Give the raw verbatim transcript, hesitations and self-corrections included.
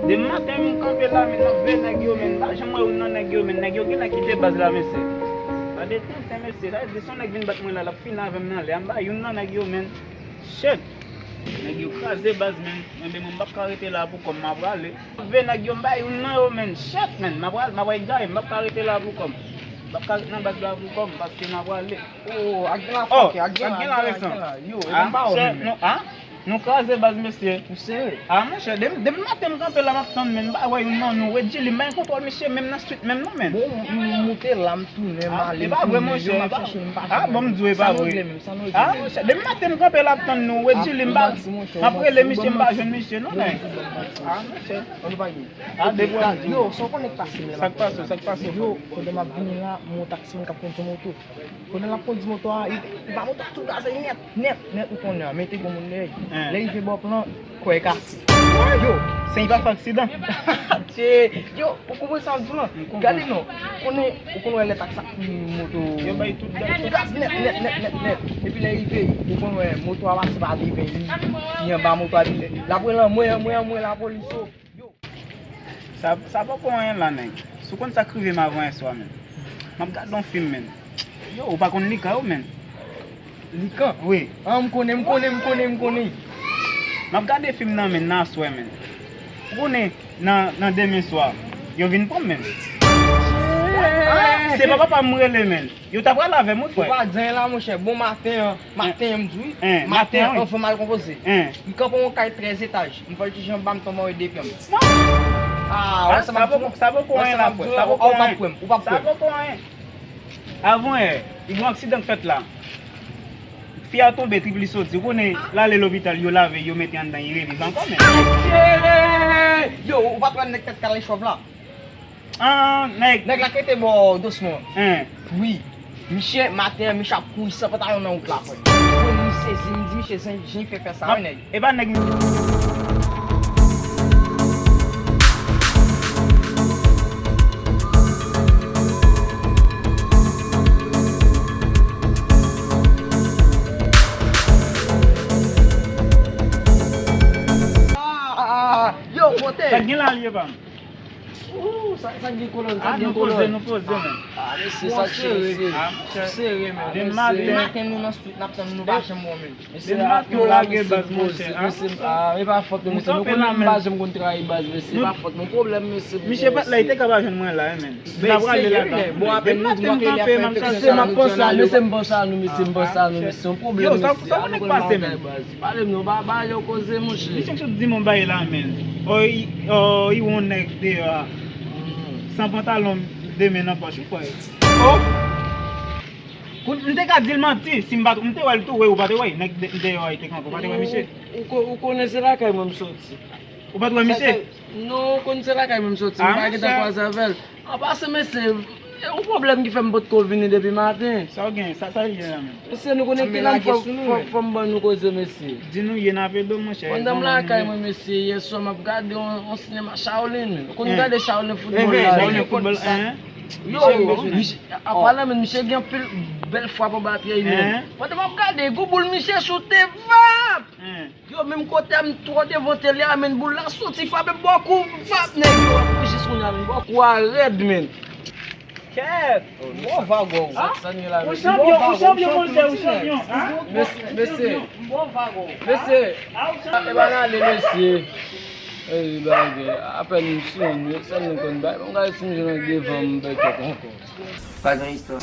Demen maten, m kanpe la, men m ap veye nèg yo, men m pa janm wè youn nan nèg yo, men nèg yo genlè kite baz la, mesye. Gade tenten, mesye. Sa vle di, si yon nèg vin bat mwen la, l ap fini avè m nan lè a, m ba youn nan nèg yo, men. Shit! Nèg yo kraze baz, men. Mwen menm, mwen, m p ap ka rete la pou kò m, m a prale. M ap veye nèg yo, m ba youn nan yo, men. Shit, men. M a pral, m a pral gaye, m p ap ka rete la pou kò m. M p ap ka rete nan baz la pou kò m, paske m a prale. Oh, ak gen la, oh, fòk, ak gen la, ak gen la, ak gen la. Yo, e pa w menm. Ah, nou kraze baz, mesye. Ou sere? Ah, monchè, demen, demen maten m kanpe la, m ap tann, men m pa wè youn nan nou. Wedjili, m pa gen kontwòl misye menm nan street menm non, men. Bon, m, m moute la, m tounen, m ale, m tounen, yo, m ap chèche, m pa jwenn. Ah, bon, m di w e pa vre. Ah, monchè, demen maten m kanpe la, m ap tann nou. Wedjili, m pa, m ap rele misye, m pa jwenn misye non, men. Ah, monchè. Ah, depi yo, sa w konnen k pase m la. Sa k pase, sa k pase? Yo, pandan m ap vini la, m wè yon taksimenn k ap kondui moto. Pandan l ap kondui moto a, li, li ba moto a tout gaz li nèt, nèt, nèt, ou konnen an, mete gwo moun dèyè. Lè l rive bò plan, kò l kase. Yo, se li pa fè aksidan. Yo, ou konprann sa m di w lan? Gade non, ou konnen, ou konn wè lè taksi ap kondui moto. Yo bay tout gaz. Tout gaz nèt, nèt, nèt, nèt, nèt. Epi lè l rive, ou konn wè moto a pase pa devan li, li anba moto a, li, l ap rele anmwe, anmwe, anmwe, lapolis, yo. Yo. Sa, sa poko anyen la, nèg. Si w konn sa k rive m avan yèswa, men. M ap gade yon fim, men. Yo, ou pa konn Likan yo, men. Likan? Wi. Ah, m konnen, m konnen, m konnen, m konnen. M ap gade fim nan, men, nan aswè, men. Ou konnen, nan, nan demen swa, yo vin pran m, men. Se pa papa m rele, men. Yo ta pral avè m, wi, frè. Ou pa di anyen la, monchè. Bon maten an, maten an, m di wi. Maten an, anvan m al konpoze. Li kanpe yon kay trèz etaj. M fè l ti jan ba m tonbe anwo de pye m. Ah, sa poko anyen la, frè. Sa poko anyen. Ou p ap kwè m, ou p ap kwè m. Sa poko anyen. Avan yè, li gen yon aksidan k fèt la. Fi a tonbe, trip li soti. Ou konnen, l ale lopital, yo lave, yo mete anndan, li reviv ankò, men. Yo, ou pa t wè nèg tèt kalachnikòv la? Ah, nèg. Nèg la k rete bò dosman. Hein. Wi. Misye, maten an, misye ap kouri san pantalon nan wout la, frè. Bon, m sezi, m di misye, jan, jan l fè fè sa, wi, nèg. E pa nèg. Ah, ah, ah, yo, pote. Sa gen la, lye pa m. Ooh, sa, sa gen kolòn, sa gen kolòn. Ah, nou poze, nou poze, men. Ah, mesye, sa sere, mesye. Ah, monchè. Sere, men. Demen maten. Demen maten, nou nan street, n ap tann nou, nou pa janm wè, men. Demen maten, nou lage baz, monchè, ah. Mesye, ah, e pa fòt nou, mesye. Nou konnen m pa janm konn trayi baz, mesye. E pa fòt nou, pwoblèm, mesye. Misye pa t la, li te ka pa jwenn mwen la, men. Li ta prale la, men. Bon, apèn nou di mwen ke li ap fè enfeksyon. Mesye, m ap panse a, mesye, m panse a nou, mesye, m panse a nou, mesye. Se yon pwoblèm, mesye. Yo, sa, sa w konnen k pase, men? Pale m non, ba, ba yo koze, monchè. Misye k sot di m yon bagay la, men. Ò, i wè yon nèg deyò a. San pantalon, de men nan pòch, wi, frè. Oh! M te ka di l manti, si m pa, m te wè l tou, wi, ou pa te wè, nèg de-, deyò a, li te kanpe, ou pa te wè misye? Ou, ou ko-, ou konnen se lakay mwen m soti. Ou pa t wè misye? Non, ou konn se lakay mwen m soti, m pa gentan kwaze avè l. An pase, mesye, e yon pwoblèm ki fè m potko vini depi maten. Sa w gen? Sa, sa l ye la menm? Mesye, nou konnen kilè m fò, fò, fò m ban nou koze, mesye. Di nou ye n ap ede w, monchè. Pandan m lakay mwen, mesye, yèswa m ap gade yon, yon sinema Shaolin. Ou konn gade Shaolin foutbòl la? Shaolin foutbòl, hein? Yo, misye, an palan menm, misye gen anpil bèl frap anba pye li menm. Pandan m ap gade, gouboul misye choute, vap! Yo, menm kote a, m twò devan tele a, men boul la soti frape bò kou, vap, nèg yo ap jis kounye a, men bò kou a rèd, men. Kèt! Bon vago. Ou chanpyon, ou chanpyon, monchè, ou chanpyon. Mesye, mesye. Bon vago. Mesye. E pa n ale, mesye. Ey, bagay, apèn m sonn, sèl nou konn bay. Bon, gade si m jwenn devan m, bèkèt ankò. Pa gen istwa.